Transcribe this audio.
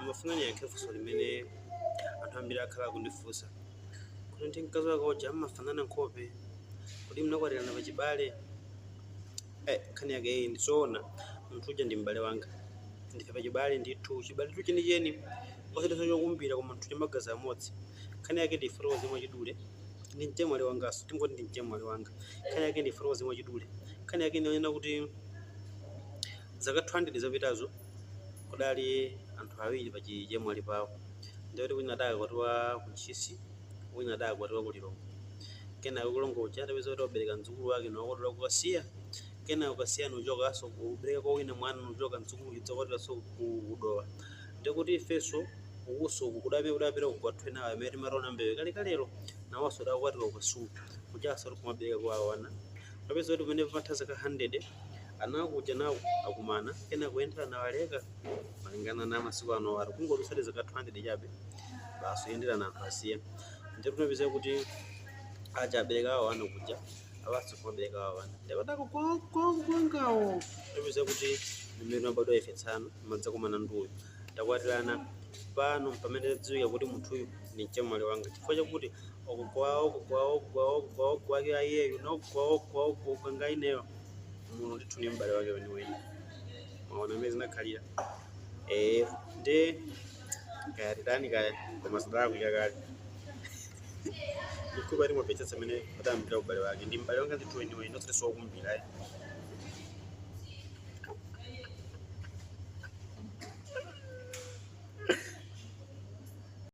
Ndimafuna niyankhe funso limene anthu ambiri akhala akundifunsa kuti ndi mkazi wako uja mmafanana nkhope, kodi mnakwatirana pachibale? Nkhani yake iyi ndizoona, munthu uja ndi m'bale wanga, ndife pachibale ndithu, chibale tu chenicheni, osati chokumbira koma munthu chamagazi amodzi. Nkhani yake ndifotokoze mwachidule, ndi mchemwali wangaso, tingoti ndi mchemwali wanga. Nkhani yake ndifotokoze mwachidule, nkhani yake ndionena kuti zaka 200 zapitazo kudali anthu awiri pa chichemwali pawo, ndikuti wina adakakwatiwa ku Ntchisi, wina adakakwatiwa ku Lilongwe. Kenako kulongo uja atapeza kuti wabereka mdzukulu wake nawakwatira ku Kasiya, kenako Kasiya nuchokanso kubereka kwa wina mwana nuchoka mdzukulu udzakwatiranso ku Dowa. Ndikuti ifenso ukuso uku kudapita kudapita kukwathu enawo amene timataona mbewe kalekalero, nawonso adakwatiwa ku Kasungu kuchaso kumabereka kwa awana. Tapeza kuti pamene pamatha zaka 100 ana akuja nawo akumana, kenako kuyenderana waleka malingana na masiku ano ari kungodusati zaka 200 chabe basi kuyenderana anthu asiya. Ndipo tunapeza kuti aja abereka awo ana kuja awaso kumabereka awo ana ndapatako kwangawo, tapeza kuti mmene mabadwa ife tsano madzakumana nduyo takwatirana pano pamene tadziwika kuti munthuyu ndi mchemwali wanga, chifukwa chakuti okugwawo okugwawo okugwawo okugwawo wake ayeyu nokugwawo okugwawo nga ineyo muno ndithu ni m'bale wake weniweni. Maona amene zinakhalira ndi kaya titani kaya, koma zidalakwika kale. Ndikhupa timwapetsetsa amene patambira ubale wake ndi m'bale wanga ndithu weniweni, osati sokumbira.